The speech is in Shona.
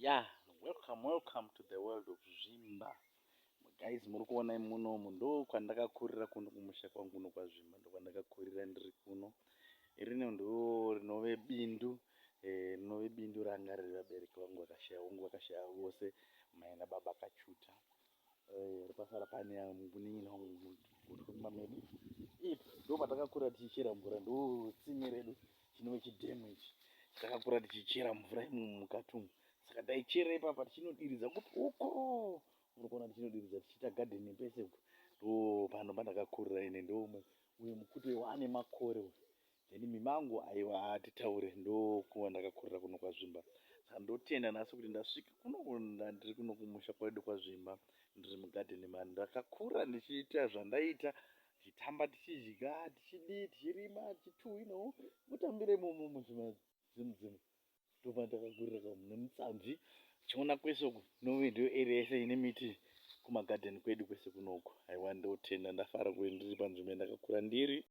Yeah, welcome, welcome to the world of Zvimba. Guys, muri kuona munomu ndo kwandakakurira kuno kumusha kwangu kuno kwaZvimba, ndo kwandakakurira ndiri kuno. Rino ndo rinove bindu, rinove bindu ranga riri vabereki vangu vakashaya, vangu vakashaya vose, mai nababa kachuta. Pasara pane munin'ina wangu mumba medu. Ndo patakakura tichichera mvura, ndo tsime redu chinove chidhemu ichi. Takakura tichichera mvura imomu mukati umu. Saka taichera ipapa tichinodiridza kupi uko. Muri kuona tichinodiridza tichiita gadheni pese uko. Ndo pano pandakakurira ine ndo uyu mukuti waane makore uyu. Then mimango aiwa hatitaure, ndo kwandakakurira kuno kwaZvimba. Saka ndotenda nhasi kuti ndasvika kuno, ndiri kuno kumusha kwedu kwaZvimba. Ndiri mugadheni mandakakura ndichiita zvandaita, tichitamba, tichidya, tichidii, tichirima, tichitu, kutambira imomo muzvimadzimudzimu. Ndopandakakurira nemutsanzi chiona kwese uku nove ndiyo area yese ine miti kumagadheni kwedu kwese kunoku. Aiwa, ndotenda, ndafara kuti ndiri panzvimbo yandakakura ndiri.